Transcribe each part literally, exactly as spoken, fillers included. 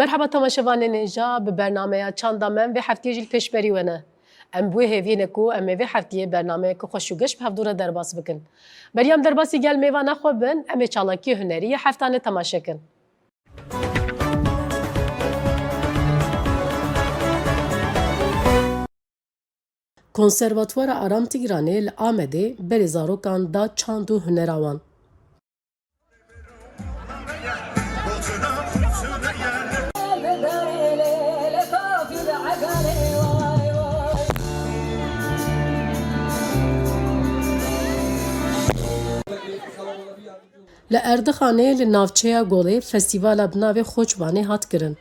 Merhaba temaşevanên hêja, bi bernameya Çanda Me vê heftiyê jî li pêşberî we ne. Em bi wê hêviyê ne ku em ê vê heftiyê bernameyeke xweş û geş bi hevdû re derbas bikin. Beriya em derbasî gel mêvana xwe bin, em ê çalakiyê hunerî ya heftanê temaşe kin. Konservatuwara Aram Tigranê li Amedê berê zarokan da çand û hunera wan. Li Erdixanê li navçeya Golê festîvala bi navê Xoçbanê hat kirin.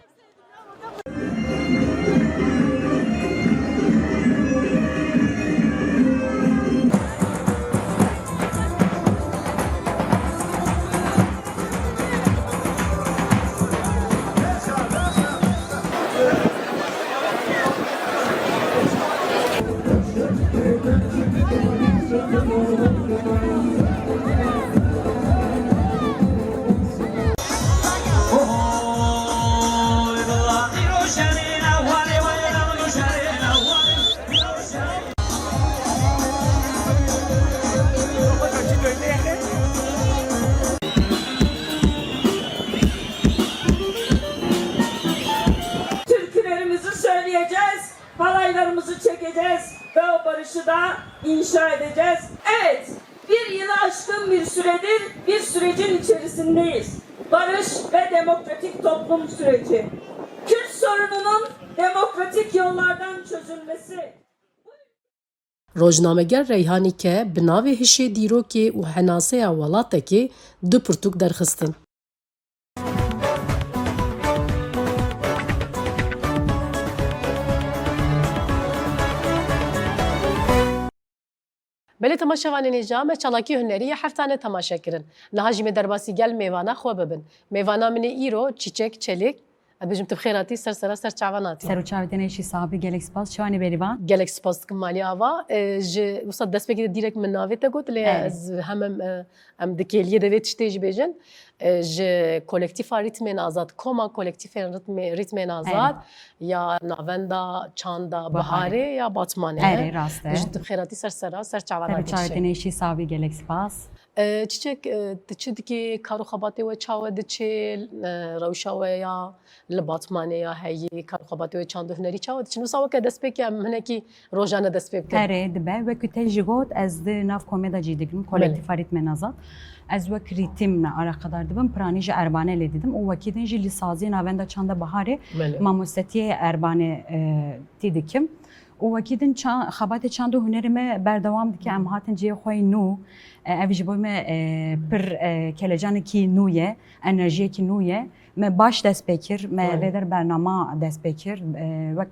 Türkülerimizi söyleyeceğiz, halaylarımızı çekeceğiz ve o barışı da inşa edeceğiz. Evet, bir yılı aşkın bir süredir bir sürecin içerisindeyiz. Barış ve demokratik toplum süreci. Kürt sorununun demokratik yollardan çözülmesi. Rojnameger Reyhanî ke bi navê Hişê dîrokê û henaseya welatekê du pirtûk derxistin. Belê temaşevanên hêja, me çalakî hunerî ya heftane temaşe kirin. Niha jî me derbasî gel mêvana xwe bibin. Mêvana min ê îro Çîçek Çelîk. Ez bêjim tu bi xêr hatî, ser sera ser çavan hatî. Ser û çavê te ne jî sax bî, gelek spas. Çawanî berivan? Gelek spas dikim malî ava. E, ji wisa destpêkê de dîrek min navê te got, lê Erê. ez hemem, e, em di kêliyê de vê tiştê jî bêjin. E, ji Kolektîfa Rîtmên Azad, Koma Kolektîfên Rîtmê-, Rîtmên Azad Erê. ya Navenda Çanda Biharê. Biharê ya Batmanê. Erê, rast e. Bêjim tu bi xêr hatî, ser sera ser çavan Ser û hatî çavê Çîçek. te ne jî sax bî, gelek spas. E, Çîçek, e, tu çi dikî, kar û xebatê we çawa diçe, e, rewşa we ya li Batmanê ya heyî, kar û xebatê we çand û hunerî çawa diçin? Wisa weke destpêkê em hinekî rojane destpê bikin. Erê, dibe. Wekî te jî got, ez di nav komê de cî digirim, Belê. Kolektîfa Rîtmên Azad. Ez wek rîtim re alaqedar dibim, piranî ji erbane lê didim û wekî din jî li saziyê Navenda Çanda Biharê Belê. mamostetiyê erbane, e, tî dikim. Û wekî din ça-, xebatê çand û hunerê me berdewam dike. Em hatin cihê xwe yê nû. E, ev ji bo me, e, pir, e, kelecanekî nû ye, enerjiyekî nû ye. Me baş dest pê kir, me Aynen. vê der bernama dest pê kir. E, wek,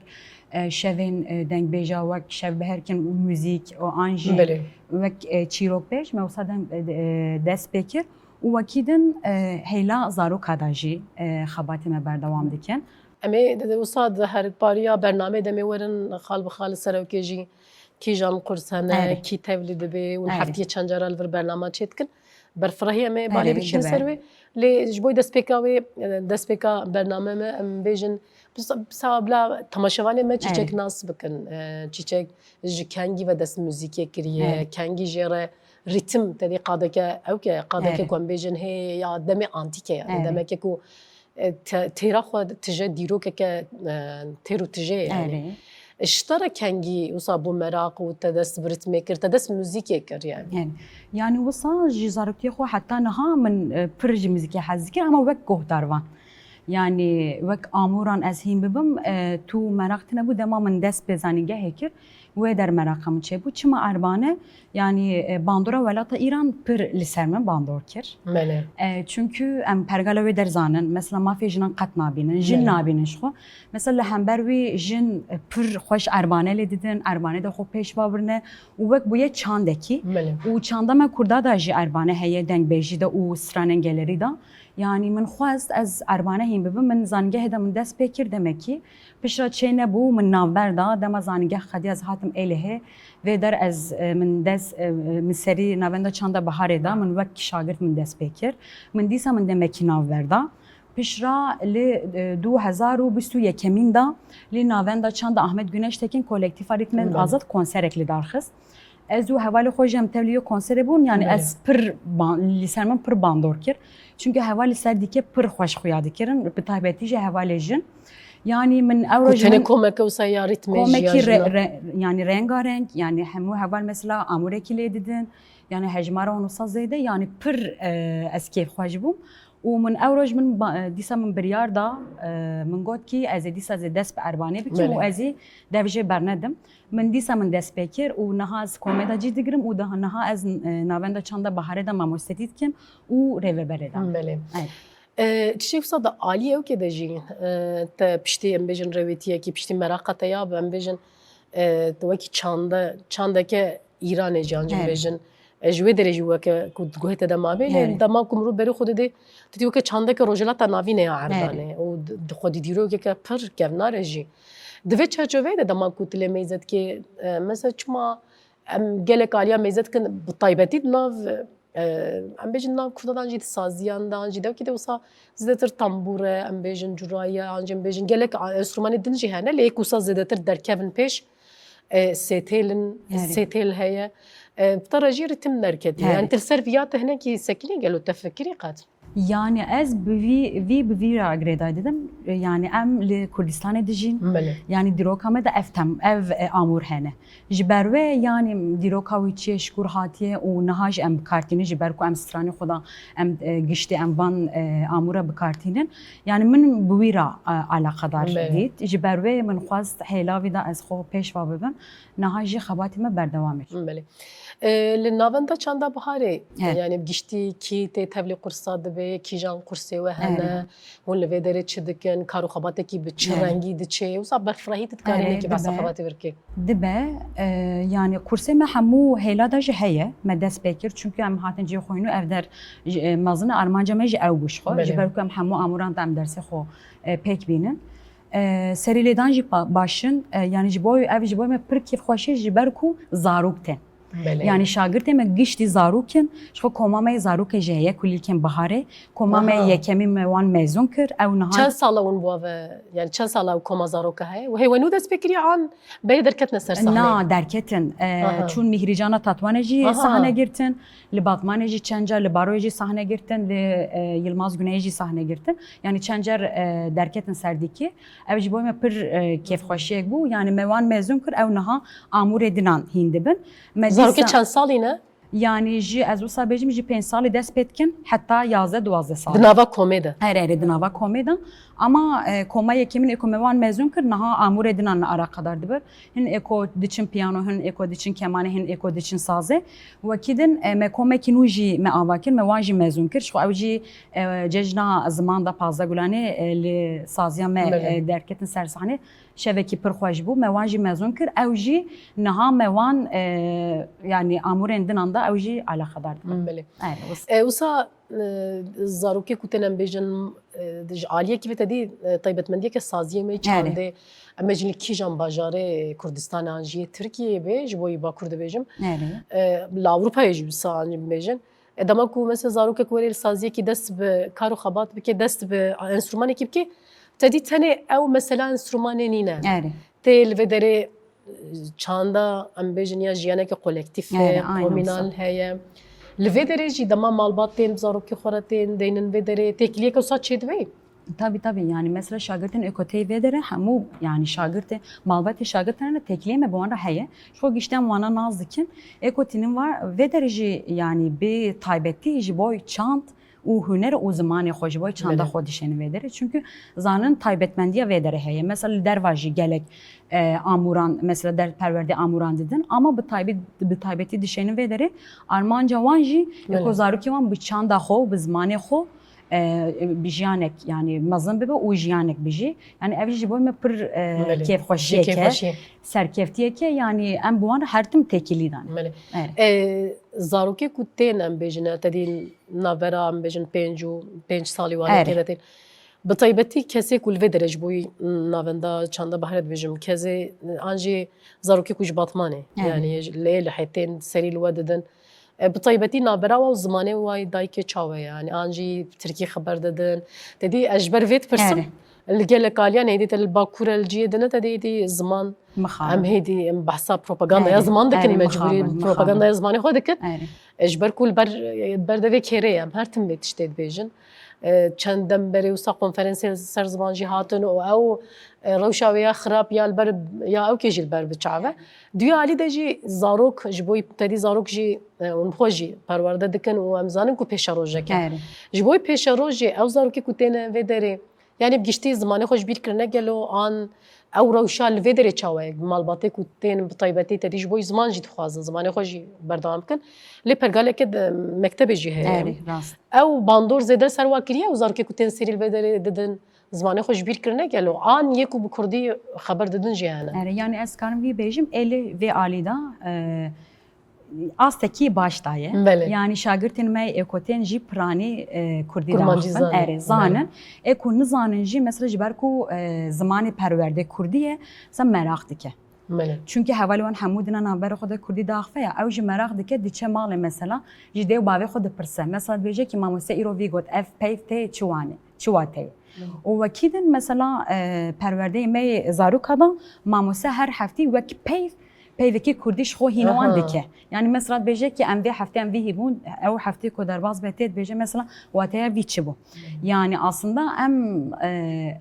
e, şevên, e, dengbêja, wek şevbiherkin û muzîk û an jî Belê. wek, e, çîrokbêj me wisa dem-, e, e, dest pê kir. Û wekî din, e, heyla zaroka da jî, e, xebatê me berdewam dikin. Em ê di, di, wisa di herikbariya bernameyê de em ê werin xal bi xal li serokê jî kîjan qurs hene, Erê. kî tevlî dibe û Erê. heftiyê çend cara li vir bernama çêdikin. Berfirehî em ê balê Erê, bikişînin dibe. ser wê. Lê ji bo destpêka wê, destpêka bername me em bêjin, bisa, bisa bila temaşevanê me Çîçek Erê. nas bikin. E, Çîçek ji kengî ve dest muzîkê kiriye, Erê. kengî jê re rîtim, te dî qadeke, ew ke qadeke Erê. ku em bêjin hê ya demê antîke, yani Erê. demeke ku e, te-, têra xwe tije dîrokeke, e, têr û tije ye yani. Erê. Ji te re kengî wisa bû meraq û te dest bi ritmê kir, te dest bi muzîkê kir yani. Yani, yani wisa ji zaroktiya xwe heta niha min, e, pir ji muzîkê hez dikir, ama wek guhdarvan. Yani wek amûran ez hîn bibim, e, tu meraq tine bû, dema min dest bi zanîngehê kir, wê der mereqa min çêbû. Çima erbane? Yani, e, bandora welata Îran pir li ser min bandor kir. Belê. E, çünkü em pergala wê der zanin. Mesela mafê jinan qet nabînin. Jin Belê. nabînin ji xwe. Mesela li hember wî jin, e, pir xweş erbane lê didin, erbane de xwe pêş babirine û wek bûye çandekî. Belê. Û çanda me kurda da jî erbane heye, dengbêjî de û stranên gelerî de. Yani min xwest ez erbane hîn bibim, min zanîngehê de min dest pê kir demekî. Piştre çê nebû, min navber da, dema zanîngeh xwedî ez hatim Êlihê. Vê der ez, e, min dest, e, min serî Navenda Çanda Biharê da, min wek şagirt min dest pê kir. Min dîsa min demekî navber da. Pişra li, e, du hezar û bîst û yekemîn de li Navenda Çanda Ahmet Güneştekin Kolektîfa Rîtmên Belê. Azad konserek li dar xist. Ez û hevalê xwe jî em tevlî wê konserê bûn, yanî Belê. Ez pir ban-, li ser min pir bandor kir. Çunke hevalê ser dîkê pir xweş xuya dikirin, bi taybetî jî hevalê jin. Yanî min ew Ku roj tenê min komeke wisa ya rîtmê jî ya komekî re-, jina. Re-, yanî rengareng, yanî hemû heval mesela amûrekî lê didin, yanî hejmara wan wisa zêde, yanî pir, e, ez kêfxweş bûm. Û min ew roj min ba-, dîsa min biryar da, e, min got kî ez ê dîsa ez ê dest bi erbanê bikim Belê. Û ez ê dev jê bernedim. Min dîsa min dest pê kir û niha ez komeda cî digirim û daha niha ez, e, navenda çanda baharê de mamostetî dikim û rêveberê de. Belê. Evet. E, tiştê wisa di aliyê ewkê de jî, e, te piştî em bêjin rêwêtiyekî, piştî meraqa te ya bi em bêjin, e, te wekî çande, çandeke Îranê jî an jî Evet. bêjin. E, ji wê derê jî weke ku di guhê te de mabê, lê Evet. dema ku mirov berê xwe didê, tu dî weke çandeke Rojhilata Navîn e ya Erdanê. Evet. Û di, di xwedî dîrokeke pir kevnar e jî. Di vê çerçoveyê de dema ku tu lê meyze dikê, e, mesela çima em gelek aliya meyze dikin, bi taybetî di nav, e, em bêjin nav Kurdan jî di saziyan de, an jî dewkî de wisa zêdetir tambûr e, em bêjin curaye, an jî em bêjin gelek a-, enstrûmanê din jî hene, lê yek wisa zêdetir derkevin pêş, e, sêtêl in, Erê. Sêtêl heye. E, bi te re jî rîtim derketiye. Erê. Yanî tu li ser viya te hinekî sekinî gelo te fikirî qet? Yanî ez bi vî, vî bi vî re girêdayî didim. Yanî em li Kurdistanê dijîn. Belê. Yanî dîroka me de ev tem-, ev, e, amûr hene. Ji ber wê yanî dîroka wî çi ye, ji kur hatiye û niha jî em bi kar tînin, ji ber ku em stranê xwe de em, e, giştî em van, e, amûra bi kar tînin. Yanî min bi wî re, e, alaqedar Belê. Dît. Ji ber wê min xwest hêla vî de ez xwe pêş ve bibim. Niha jî xebatê me berdewam e. Belê. E, li navenda çanda biharê, Evet. yanî giştî kî tê tevlî qursa dibe, kîjan qursê we hene, Evet. hûn li vê derê çi dikin, kar û xebatekî bi çi Evet. rengî diçe, wisa berfirehî tu dikarî Evet, nekî behsa dibe. Xebatê vir kê? Dibe, e, yanî kursê me hemû hêla de jî heye, me dest pê kir, çunku em hatin cihê xwe nû ev der, e, mezin e, armanca me jî ew bû ji xwe, Belê. Ji ber ku em hemû amûran de em dersê xwe, e, pêk bînin. E, serî lêdan jî pa-, baş in, e, yanî ji bo, ev ji bo me pir kêfxweş e, ji ber ku zarok tên. Belê. Yanî şagirtê me giştî zarok in, ji xwe koma me yê zarokê jî heye, kulîlkên biharê. Koma me Aha. yekemîn me wan mezûn kir, ew niha Çend sala hûn bû ve, yanî çend sala ew koma zaroka heye? Hê we nû dest pê kiriye an berê derketine ser sahneyê? Na, derketin. E, Aha. Çûn Mîhrîcana Tatwanê jî Aha. sahne girtin, li Batmanê jî çend car, li Baroyê jî sahne girtin, li, e, Yilmaz Güneyê jî sahne girtin. Yanî çend car, e, derketin ser dîkî. Ev ji bo me pir, e, kêfxweşiyek bû. Yanî me wan mezûn kir, ew niha amûrê dinan hîn dibin. Me Zarokê dîsa çend salî ne? Yanî ji, ez wisa bêjim, ji pênc salî dest pê dikin, heta yazdeh duwazdeh salî. Di nava komê de? Erê, erê, di nava komê de. Ama, e, koma yekemîn ê ku me wan mezûn kir, niha amûrê dinan li alaqedar dibir. Hin ê ku diçin piyano, hin ê ku diçin kemanê, hin ê ku diçin sazê. Wekî din, e, me komekî nû jî me ava kir, me wan jî mezûn kir. Ji xwe ew jî, e, cejna ziman de pazdeh Gulanê, e, li saziya me, Belê. E, derketin ser sahnê. Şevekî pir xweş bû. Me wan jî mezûn kir. Ew jî niha me wan, e, yanî amûrên dinan de ew jî alaqedar dibin. Belê. Evet, wis- E, wisa, e, zarokê ku tên em bêjin, e, ji aliyekî ve te dî, e, taybetmendiyeke saziyê me Erê. Çandê, em bêjin li kîjan bajarê Kurdistanê an jî yê Tirkiyeyê bê, ji bo yî Bakur dibêjim. Erê. E, li Ewropayê jî wisa an jî bêjin. E, dema ku mesela zarokek were li saziyekî dest bi kar û xebat bike, dest bi enstrûmanekî bike, te dî tenê ew mesela enstrûmanê nîne. Erê. Tê li vê derê, e, çanda, em bêjin ya jiyaneke kolektîf e, Erê, aynen komînal wisa. Heye. Li vê derê jî dema malbat tên, zarokê xwe re tên, deynin vê derê, têkiliyeke wisa çêdibe? Tabî, tabî, yanî mesela şagirtên ê ku tê vê derê hemû, yanî şagirtê, malbatê şagirtên ne têkiliyê me bi wan re heye. Ji xwe giştî em wana nas dikin. Ê ku tînin va-, vê derê jî, yanî bi taybetî ji bo çand û huner û zimanê xwe, ji bo çanda Belê. Xwe dişênin vê derê. Çunku zanin taybetmendiya vê derê heye. Mesela li derva jî gelek, e, amûran, mesela der perwerdê amûran didin. Ama bi taybet-, bi taybetî dişênin vê derê. Armanca wan jî, Belê. Ê ku zarokê wan bi çanda xwe û bi zimanê xwe, e, bi jiyanek, yanî mezin bibe û jiyanek bijî. Yanî ev jî ji bo me pir, e, Belê. Kêfxweşiyeke, Kêfxweşiyê. Serkeftiyeke, yanî em bi wan re her tim têkilî dane. Belê. Evet. E, zarokê ku tên em bêjin, e, te dî navbera em bêjin pênc û pênc salî wan Erê. Kê de tên. Bi taybetî kesê ku li vê derê ji bo wî navenda çanda baharê dibêjim, kesê an jî zarokê ku ji Batmanê, Erê. Yanî lê li hetên serî li we didin. E, bi taybetî navbera we û zimanê we dayikê çawa ye? Yanî an jî tirkî xeber didin. Te dî ez ji ber vê dipirsim. Erê. Li gelek aliyan êdî te li Bakur e, li cihê din e, te dî êdî ziman. Mixabin. Em hêdî em behsa propagandaya Erê, ziman dikin, erê, mecbûrî mixabin, mixabin. Propagandaya zimanê xwe dikin. Erê. E, ji ber ku li ber, ber de vê kêrê ye, em her tim vê tiştê dibêjin. E, çend dem berê wisa konferensê ser ziman jî hatin û ew, e, rewşa wê ya xirab ya li ber, ya ewkê jî li ber biçav e. Duya alî de jî zarok, ji bo te dî zarok jî, e, hûn bi xwe jî perwerde dikin û em zanin ku pêşerojek e. Erê. Ji bo pêşerojê ew zarokê ku têne vê derê, yanî bi giştî zimanê xwe ji bîr kirine gelo an ew rewşa li vê derê çawa ye? Malbatê ku tên bi taybetî te dî ji bo ziman jî dixwazin, zimanê xwe jî berdewam bikin. Lê pergaleke de mektebê jî heye. Erê, rast. Ew bandor zêde ser wa kiriye û zarokê ku tên serî li vê derê didin, zimanê xwe ji bîr kirine gelo an yê ku bi kurdî xeber didin jî hene. Erê, yanî ez karim vî bêjim, ê li vê alî de, e, astekî baş daye. Belê. Yanî şagirtên me ê ku tên jî piranî, e, kurdî Kurmancî diaxifin. Zanin. Erê, zanin. Belê. Ê ku nizanin jî, mesela ji ber ku, e, zimanê perwerdê kurdî ye, mesela meraq dike. Belê. Çunkî hevalê wan hemû dina navberê xwe de kurdî diaxife ya, ew jî meraq dike, diçe malê mesela, ji dê û bavê xwe dipirse. Mesela dibêje ki mamoste îro vî got, ev peyv tê çi wane, çi wateyê? Hı. Û wekî din mesela, e, perwerdeyê me yê zaroka da mamoste her heftî wek peyv, peyvekî kurdî ji xwe hîn wan Aha. dike. Yanî mesela dibêje ki em vê heftê em vî hîbûn, ew heftê ku derbas be tê dibêje mesela wateya vî çi bû? Hı. Yanî aslında em, e,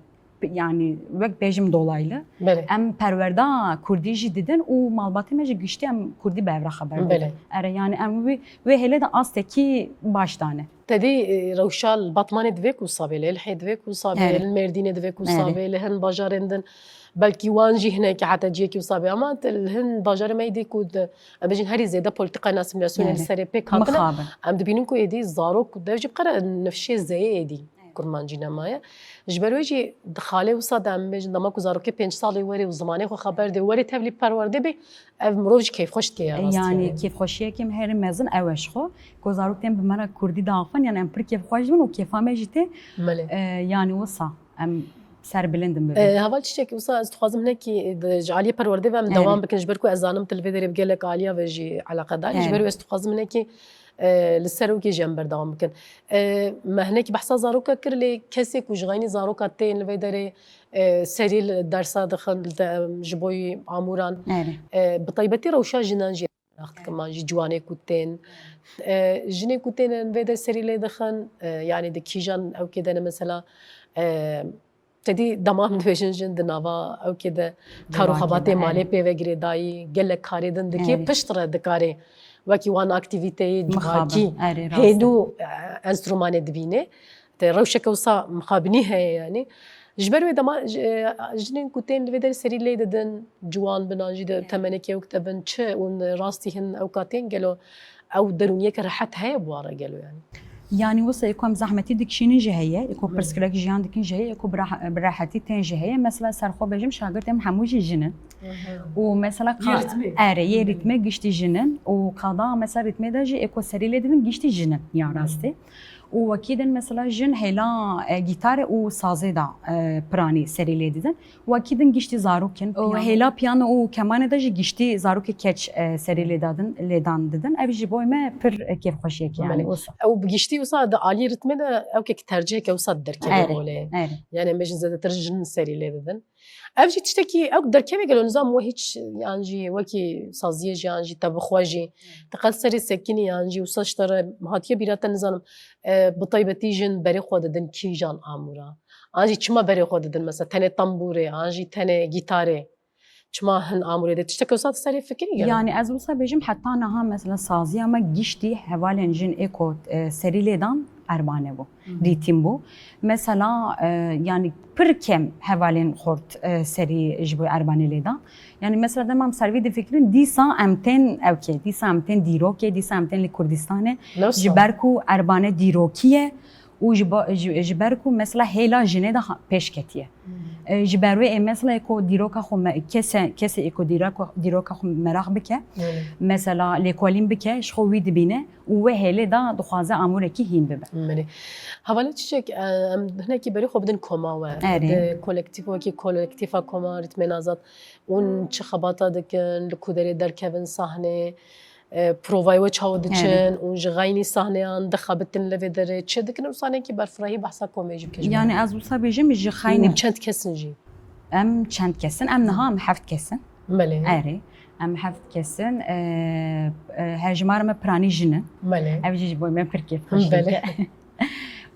yanî wek bêjim dolaylı, Belê. Em perwerda kurdî jî didin û malbatê me jî giştî em kurdî bi hev re xeber didin. Belê. Erê, yanî em wê, wê hêlê de astekî baş dane. Te dî, e, rewşa li Batmanê divê ku wisa bê, li Êlihê divê ku wisa bê, Erê. Li Mêrdînê divê ku wisa Erê. Bê, li hin bajarên din belkî wan jî hinekî heta cihekî wisa bê. Ama te li hin bajarê me yê dî ku di, em bêjin herî zêde polîtîkayên asîmîlasyonê Erê. Li serê pêk hatine. Mixabin. Em dibînin ku êdî zarok dev jî bi qere nifşê zeyê êdî. Kurmancî nemaye. Ji ber wê jî di xalê wisa de em bêjin dema ku zarokê pênc salî were û zimanê xwe xeber dê, were tevlî perwerdê bê, ev mirov jî kêfxweş dike ya rastî Yanî yani. Kêfxweşiyekê me herî mezin ew e ji xwe. Ku zarok tên bi me re kurdî diaxifin, yanî em pir kêfxweş dibin û kêfa me jî tê, Belê. E, yanî wisa em serbilind in bibin. E, Heval Çiçek, wisa ez dixwazim hinekî di, ji aliyê perwerdê ve em Erê. Dewam bikin, ji ber ku ez zanim tu li vê derê bi gelek aliya ve jî eleqedar î. Ji Erê. Ber wê ez dixwazim hinekî, e, li ser wekî jî em berdewam bikin. E, me hinekî behsa zaroka kir, lê kesê ku ji xeynî zaroka tên li vê derê, e, serî li dersa dixin, li de, ji bo amûran, Erê. E, bi taybetî rewşa jinan jî meraq dikim, man jî ciwanê ku tên, e, jinê ku tên vê de serî lê dixin, e, yanî di kîjan ewkê de ne mesela, e, Te dî dema em dibêjin jin di nava ewkê de kar û Civakê xebatê de, malê erê. Pê ve girêdayî, gelek karê din dikê, Erê. Pişt re dikarê wekî wan aktîvîteyê Mixabin, civakî erê, rast e. Hêdû, e, enstrûmanê dibînê. Te rewşeke wisa mixabinî heye yanî. Ji ber wê dema, ji, e, jinên ku tên li vê derê serî lê didin, ciwan bin an jî de Evet. Temenekê ewk de bin, çi û rastî hin ewka tên gelo ew derûniyeke rehet heye bi wan re gelo yanî? Yanî wisa ê ku em zehmetî dikişînin jî heye, ê ku Hmm. Pirsgirêk jiyan dikin jî heye, ê ku bi rah-, bi rehetî tên jî heye. Mesela ser xwe bêjim, şagirtên min hemû jî jin in. Aha. Û mesela Yê ka-, rîtmê. Erê, yê Hmm. rîtmê giştî jin in. Û qada mesela rîtmê de jî ê ku serî lê didin giştî jin in ya Hmm. rastî. Û wekî din mesela jin hêla, e, gîtarê û sazê de, e, piranî serî lê didin. Wekî din giştî zarok in, Û piyano. Hêla piyano û kemanê de jî giştî zarokê keç, e, serî lê dadin, lê dan didin. Ev ji bo me pir, e, kêfxweşiyek yani Belê. Wisa. Ew bi giştî wisa di alî ritmê de ewkek terciheke wisa derkeve Erê, holê. Erê. Yani em bêjin zêdetir jin serî lê didin. Ev jî tiştekî ew derkeve gelo nizam we hiç yan jî wekî saziyê jî yan jî te bi xwe jî. Te qet serê sekinî yan jî wisa ji te re hatiye bîra te nizanim, e, bi taybetî jin berê xwe didin kîjan amûra? An jî çima berê xwe didin? Mesela tenê tembûrê, an jî tenê gîtarê. Çima hin amûrê de tiştek wisa tu serê fikirî gelo? Yani ez wisa bêjim heta niha mesela saziya me giştî hevalên jin ê ku, e, serî lê dan erbane bû. Hı hı. Rîtîm bû. Mesela, e, yani pir kem hevalên xort, e, serî ji bo erbane lê dan. Yani mesela dema em ser vî difikirin, dîsa em tên ewkê, dîsa em tên dîrokê, dîsa em tên li Kurdistanê. Ne wisa? Ji ber ku erbane dîrokî ye, û ji ba-, ji, ji ber ku mesela hêla jinê de ha-, pêş ketiye. Hmm. E, ji ber wê ê mesela ku dîroka xwe me-, kese, kesê ê ku dîroka, dîroka xwe meraq bike, Evet. mesela lêkolîn bike, ji xwe wî dibîne û wê hêlê de dixwaze amûrekî hîn bibe. Belê. Hevalê Çiçek, e, em hinekî berê xwe bidin koma we. Erê. Di kolektîf, wekî kolektîfa Koma Rîtmên Azad, hûn çi xebata dikin, li ku derê derkevin sahneyê? E, provayê we çawa diçin û ji xeynî sahneyan dixebitin li vê derê çi dikin û sahneyekî berfirehî behsa komê jî bike ji me. Yani ez wisa bêjim ji xeynî. Û çend kesin jî? Em çend kesin? Em niha em heft kesin. Belê. Erê. Em heft kesin. E, e, hejmara me piranî jin in. Belê. Ev jî ji bo me pir kêfxweş dike.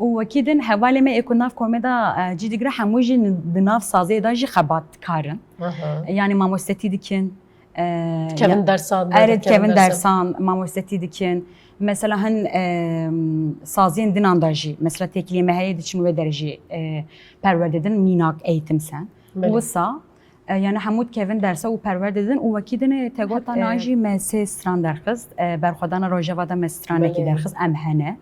Û wekî din hevalê me ê ku nav komê de, e, cî digire hemû jî di nav sazê de jî xebatkar in. Aha. Yani mamostetî dikin. E, dikevin ya-, dersan, erê, dikevin dikevin dersan. Dersan, mamostetî dikin. Mesela hin, e, saziyên dinan de jî, mesela têkiliyê me heye diçin wê derê jî, e, perwerde din mînak eğitim sen. Belê. Wisa, e, yani hemû dikevin dersa û perwerde din û wekî din e, te got, e, niha jî me sê stran derxist, e, berxwedana rojeva de me stranekî, belê, derxist, em hene.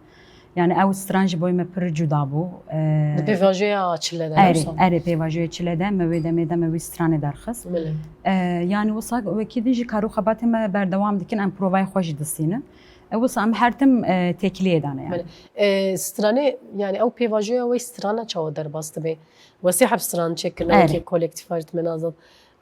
Yani ew stran ji bo me pir cuda bû. E, di pêvajoya çile de, erê, wisa? Erê, pêvajoya çile de me wê demê de me wî stranê derxist. Belê. E, yani wisa wekî din jî kar û xebatê me berdewam dikin, em provayê xwe jî distînin. E, wisa em her tim, e, têkiliyê de ne yani. Belê. E, stranê, yani ew pêvajoya wê strana çawa derbas dibe? We sê heb stran çêkirine, erê, wekî kolektîfa Ritmên Azad.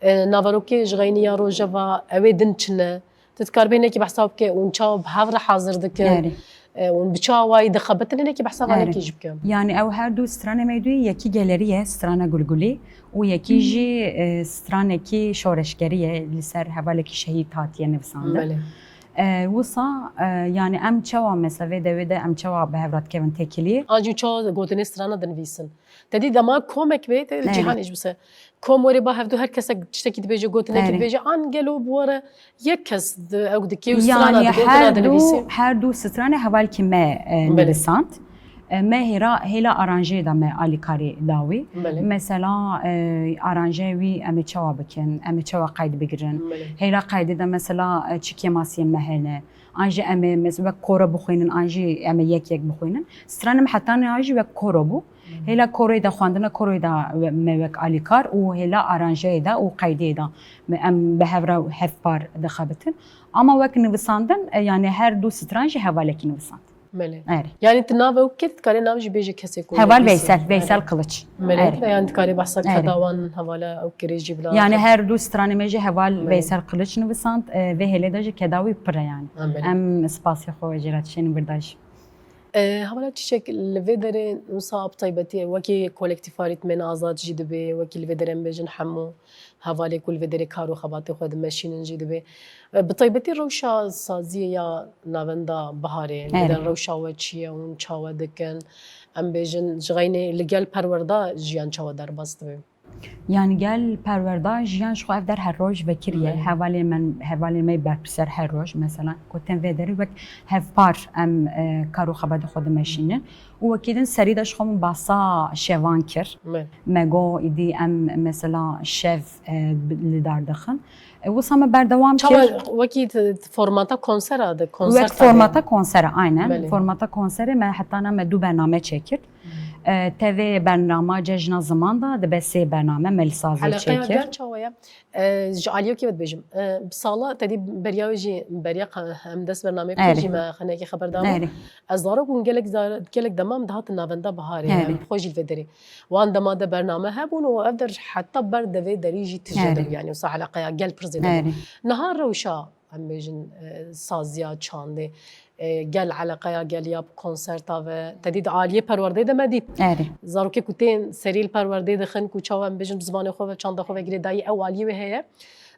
E, naverokê ji xeynî ya rojeva, ew ê din çi ne? Tu dikaribê hinekî behsa bike, hûn çawa bi hev re hazir dikin? Erê. E, hûn bi çi awayî dixebitin, hinekî behsa vanekî jî bike. Erê. Yani ew her du stranê me duyî, yekî gelerî ye, strana Gulgulî û yekî jî, e, stranekî şoreşgerî ye, li ser hevalekî şehîd hatiye nivisandin. Belê. E, wisa, e, yani em çawa mesela vê dewê de em çawa bi hev re dikevin têkiliyê? An jî çawa gotinê strana dinivîsin? Te dî dema komek bê, te, erê, cîhanê jî bise. Kom were ba hevdu her kesek tiştekî dibêje, gotinekî, erê, dibêje, an gelo bi we re yek kes di, ew dikê û strana, yani, di gotina dinivîsî? Her du stranê hevalkî me, e, belê, nivisand. E, me hêra, hêla aranjeyê de me alîkarî da wî. Belê. Mesela, e, aranjeyê wî em ê çawa bikin, em ê çawa qeyd bigirin. Belê. Hêla qeydê de mesela, e, çi kêmasiyên me hene. An jî em ê mes-, wek koro bixwînin, an jî em ê yek yek bixwînin. Stranê me heta niha jî wek koro bû. Hêla koroyê de, xwendina koroyê de we-, me wek alîkar û hêla aranjeyê de û qeydê de me, em bi hev re hevpar dixebitin. Ama wek nivisandin, e, yani her du stran jî hevalekî nivisand. Belê. Erê. Yani tu nav ew kir, dikarê nav jî bêje kesê ku nivîsî. Heval Veysel, Veysel Kılıç. Belê. Erê. Yani dikarê behsa keda wan hevala ew kirê jî bila. Yani her du stranê me jî heval, belê, Veysel Kılıç nivisand, e, vê hêlê de jî keda wî pir e yani. Ha, belê. Em spasê xwe jê re dişênin vir de jî. E, hevala Çîçek, li vê derê wisa bi taybetî wekî kolektîfa Ritmên Azad jî dibê, wekî li vê derê em bêjin hemû hevalê ku li vê derê kar û xebatê xwe dimeşînin jî dibê. E, bi taybetî rewşa saziyê ya Navenda Biharê, li, erê, vê derê rewşa we çi ye, hûn çawa dikin? Em bêjin ji xeynê li gel perwerda jiyan çawa derbas dibe? Yani gel perwerda jiyan ji xwe ev der her roj vekirî ye. Belê. Hevalê me, hevalê me berpiser her roj. Mesela gotin vê derê wek hevpar em, e, kar û xebatê xwe dimeşînin. Û wekî din serî de ji xwe min basa şevan kir. Belê. Me got îdî em mesela şev, e, bi-, li dar dixin. E, wisa me berdewam kir. Çawa wekî t-, t-, formata konsera de, wek konserta de? Formata konsera, aynen. Belê. Formata konserê me heta na me du bername çêkir. E, tevê bernama Cejna Ziman de dibe sê bername me li sazê çêkir. Eleqeya gel çawa ye? E, ji aliyê wekî ve dibêjim. E, bi sala te dî beriya wê jî beriya qe-, em dest bernameyê bikir, erê, jî me xenekê xeber dabû. Erê. Ez zarok bûm gelek zar-, gelek dema em dihatin Navenda Biharê, erê, em xwe jî li vê derê. Wan dema de bername hebûn û ev der heta ber devê derî jî tije, erê, dibû, yani wisa eleqeya gel pir zêde bû. Erê. Niha rewşa em bêjin, e, saziya çandê, e, gel eleqeya gel ya bi konserta ve, te dî di aliyê perwerdeyê de me dî. Erê. Zarokê ku tên serî li perwerdeyê dixin, ku çawa em bêjin bi zimanê xwe ve, çanda xwe ve girêdayî, ew aliyê wê heye.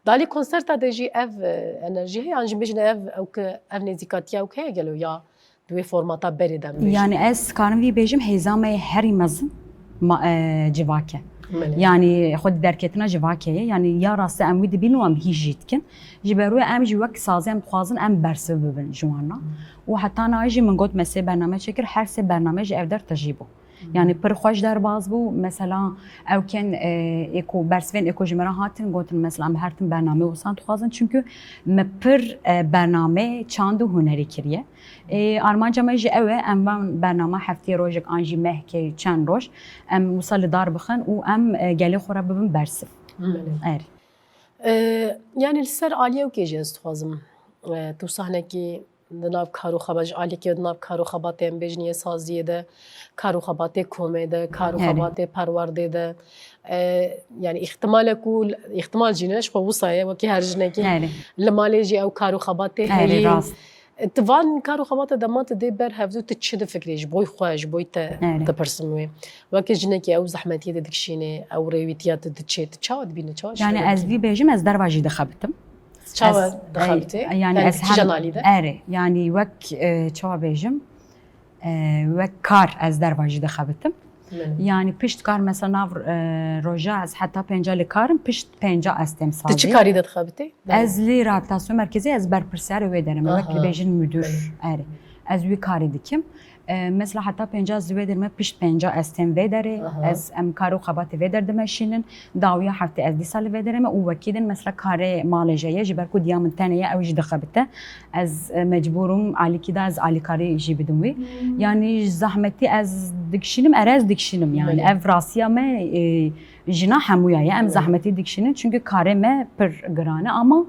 Di alî konserta de jî ev, e, enerjî heye, an jî bêjin ev, ew ki, ev nêzîkatiya ew ki heye gelo ya di wê formata berê de em bêjin? Yani ez karim vî bêjim, hêza me yê herî mezin ma-, e, civak e. Belê. Yani xwe di derketina civakê ye. Yani ya rastî em wî dibînin û em hîs jî dikin. Ji ber wê em jî wek sazê em dixwazin em bersiv bibin ji wan re. Hmm. Û heta niha jî min got me sê bername çêkir, her sê bername jî ev der tijî bû. Hmm. Yani pir xweş derbas bû. Mesela ew ken, e, ê ku bersivên ê ku ji me re hatin gotin, mesela em her tim bername wisa dixwazin. Çünkü me pir, e, bername çand û hunerî kiriye. Ê, armanca me jî ew e, em van bernama heftê rojek an jî mehkê çend roj, em wisa li dar bixin û em, e, gelê xwe re bibin bersiv. Belê. Erê. E, yani li ser aliyê ew kê jî ez dixwazim, e, tu sahnekî Di nav kar û xebat, ji alîkê di nav kar û xebatê em bêjin yê saziyê de, kar û xebatê komê de, kar û Erê. xebatê perwerdê de. E, yani îhtimalek û îhtimal jî ne, ji xwe wisa ye, wekî her jinekî Erê. li malê jî ew kar û xebatê Erê, heyî. rast. Ti van kar û xebata dema tu dê ber hevdû, tu çi difikirî ji bo xwe, ji bo te Erê. dipirsim wê. Weke jinekî ew zehmetiyê de dikişînê, ew rêwîtiya tu diçê, tu çawa dibînî, çawa Yani şîrove ez dikî? vî bêjim, ez derva jî dixebitim. Çawa Ez, dixebitê? e, yani Yani ez kîjan hem, alî de? Erê, yani wek, e, çawa bêjim, e, wek kar ez derva jî dixebitim. Belê. Yani pişt kar mesela nav, e, roja ez heta pênca li karim, pişt pênca ez têm Ti çi sazî. karî de dixebitê? Belê. Ez li rehabilitasyon merkezê ez berpirsiyarê wê derê me, wek Aha. dibêjin müdür. Belê. Erê. Ez wî karî dikim. E, mesela heta pênca ez wê derê me, pişt pênca ez têm vê derê. Aha. Ez em kar û xebatê vê der dimeşînin. Dawiya heftê ez dîsa li vê derê me û wekî din mesela karê malê jî ye, ji ber ku diya min tenê ye, ew jî dixebite. Ez, e, mecbûr im alîkî de ez alîkarî jî bidim wî. Hmm. Yani ji zehmetî ez dikişînim, erê ez dikişînim yani. Belê. Ev rastiya me, e, jina hemûya ye. Em Belê. zehmetî dikişînin çünkü karê me pir giran e ama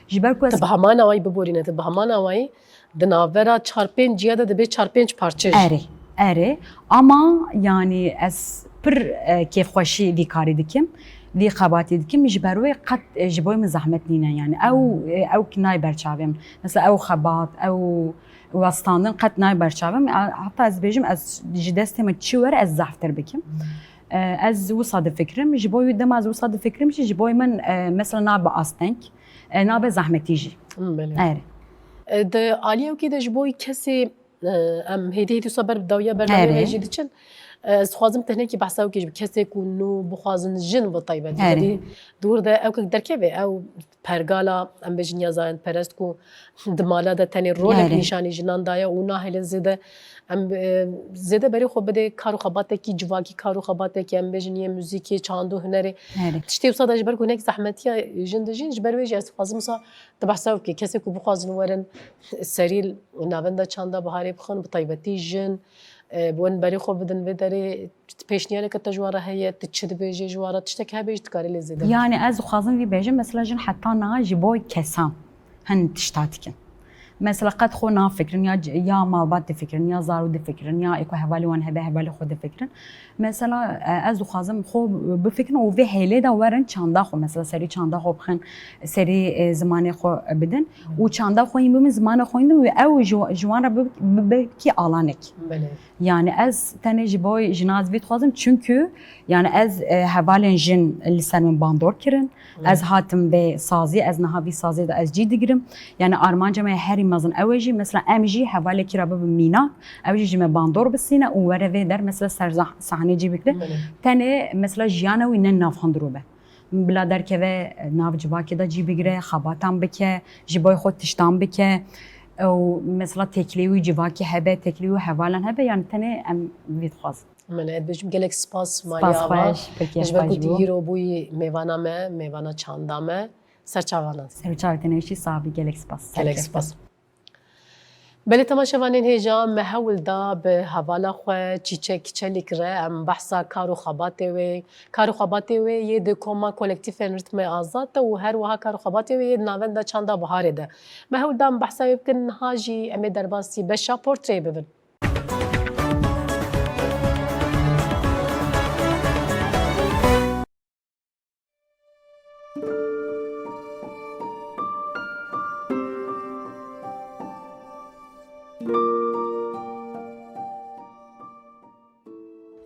ji ber ku ez Tu bi heman awayî biborîne, tu bi heman awayî di navbera çar pênc ciya de dibe çar pênc parçe jî. Erê, erê. Ama yani ez pir, e, kêfxweşî vî karî dikim, vî xebatî dikim, ji ber wê qet, e, ji bo min zehmet nîne yani. Ew, e, ew ki nayê ber çavê min. Mesela ew xebat, ew westandin qet nayê ber çavê min. E, heta ez bêjim, ez ji destê min çi were ez zehftir bikim. E, ez wisa difikirim, ji bo wî dema ez wisa difikirim jî, ji bo min, e, mesela nabe asteng, e, nabe zehmetî jî. Hmm, belê. Erê. E, di aliyê wekî de ji bo kesê, e, em hêdî hêdî wisa ber bi dawiya berdewamê Erê. jî diçin. E, ez dixwazim tehnekî behsa wekî ji kesê ku nû bixwazin jin bi taybetî. Erê. Hêdî dûr de ew kek derkeve, ew pergala, em bêjin ya zayendperest ku di mala de tenê rolek Erê. nîşanî jinan daye û nahêle zêde em, e, zêde berê xwe bide kar û xebatekî civakî, kar û xebatekî em bêjin yê muzîkê, çand û hunerê. Erê. Tiştê wisa de ji ber ku hinek zehmetiya jin dijîn, ji ber wê jî ez dixwazim wisa tu behsa wê bikî. Kesê ku bixwazin werin serî navenda Çanda Biharê bixwin, bi taybetî jin, e, bi wan berê xwe bidin vê derê, pêşniyareke te ji wan re heye, tu çi dibêjê ji wan re, tiştek hebe jî dikarî lê zêde bikî. Yani ez dixwazim vî bêjim, mesela jin heta niha ji bo kesan hin tişta dikin. Mesela qet xwe nafikirin, ya c-, ya malbat difikirin, ya zarok difikirin, ya ê ku hevalê wan hebe hevalê xwe difikirin. Mesela, e, ez dixwazim xwe bifikirin û vê hêlê de werin çanda xwe, mesela serî çanda xwe bixin, serî, e, zimanê xwe bidin û çanda xwe yîn bibin, zimanê xwe yîn bibin û ew ji, ji wan re bi, bi, bibekî alanek. Belê. Yani ez tenê ji bo jina ez vî dixwazim, çünkü yani ez, e, hevalên jin li ser min bandor kirin. Hı. Ez hatim vê sazî, ez niha vî sazê de ez cî digirim. Yani armanca me herî mezin ew e jî, mesela em jî hevalekî re bibin mînak, ew jî ji me bandor bisîne û were vê der, mesela ser zah-, sahnê cî bigire. Belê. Tenê mesela jiyana wî ne nav hundirû be. Bila derkeve nav civakê de cî bigire, xebatan bike, ji bo xwe tiştan bike. Ew mesela têkilê wî civakê hebe, têkilê wî hevalan hebe, yani tenê em vî dixwazin. Min ez dibêjim gelek spas Mariya Ava. Spas xweş, pir kêfxweş bû. Ji ber ku tu îro bûyî mêvana me, mêvana çanda me, ser çavan. Ser çavê te newşî, sax bî, gelek spas. Gelek spas. Belê temaşevanên hêja, me hewl da bi hevala xwe Çîçek Çelîk re em behsa kar û xebatê wê, kar û xebatê wê yê di koma kolektîfên Ritmê Azad de û her wiha kar û xebatê wê yê di navenda Çanda Biharê de. Me hewl da em behsa wê bikin, niha jî em ê derbasî beşa portreyê bibin.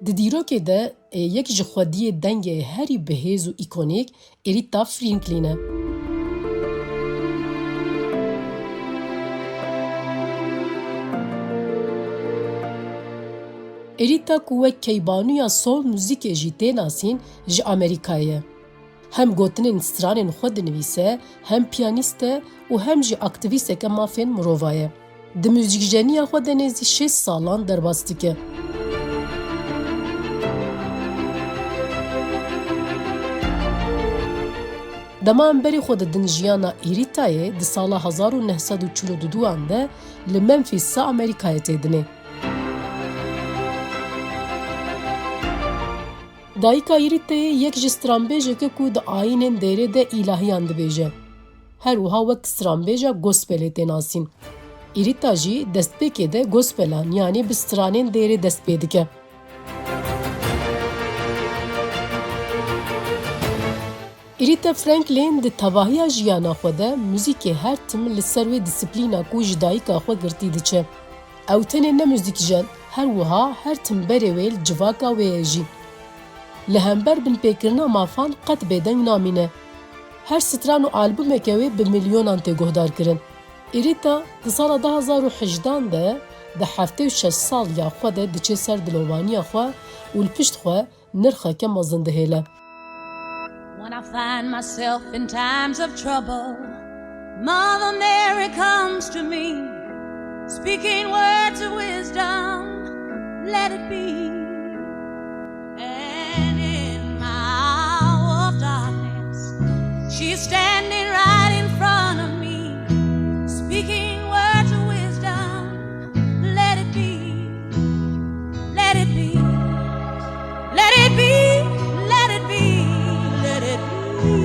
Di dîrokê de, ê, yek ji xwediyê dengê herî bihêz û îkonîk Aretha Franklin e. Aretha ku wek keybanûya soul muzîkê jî tê nasîn, ji Amerîkayê ye. Hem gotinên stranên xwe dinivîse, hem piyanîst e û hem jî aktîvîsteke mafên mirova ye. Di muzîkjeniya xwe de nêzî şêst salan derbas dike. Dema em berê xwe didin jiyana Aretayê, di sala hezar û neh sed û çil û duduan de li Memphis-a Amerîkayê tê dinê. Dayika Aretayê yek ji stranbêjek e ku di ayînên dêrê de îlahiyan dibêje. Her wiha wek stranbêja gospelê tê nasîn. Îrîta jî destpêkê de gospelan, yanî bi stranên dêrê dest pê dike. Îrîta Franklin di tevahiya jiyana xwe de muzîkê her tim li ser wê disiplîna ku ji dayika xwe girtî diçe. Ew tenê ne muzîkjen, her wiha her tim berê wê li civaka wê ye jî. Li hember binpêkirina mafan qet bêdeng namîne. Her stran û albumeke wê bi milyonan tê guhdar kirin. Îrîta di sala du hazar û hejdan de di heftê û şeş sal ya xwe de diçe ser dilovaniya xwe û li pişt xwe nirxeke mezin dihêle. When I find myself in times of trouble, Mother Mary comes to me, speaking words of wisdom, let it be. And in my hour of darkness, she's standing right in front of me, speaking words of wisdom, let it be. Let it be. Let it be. Let it be. Let it be.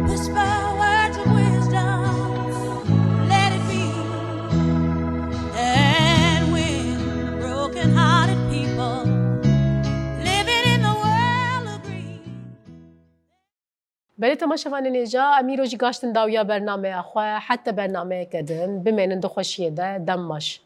Whisper words of wisdom. Let it be. And when the broken-hearted people living in the world agree. Belê temaşevanên hêja, em îro jî gaştin dawiya bernameya xwe, heta bernameyeke din, bimênin di xweşiyê de, dem baş.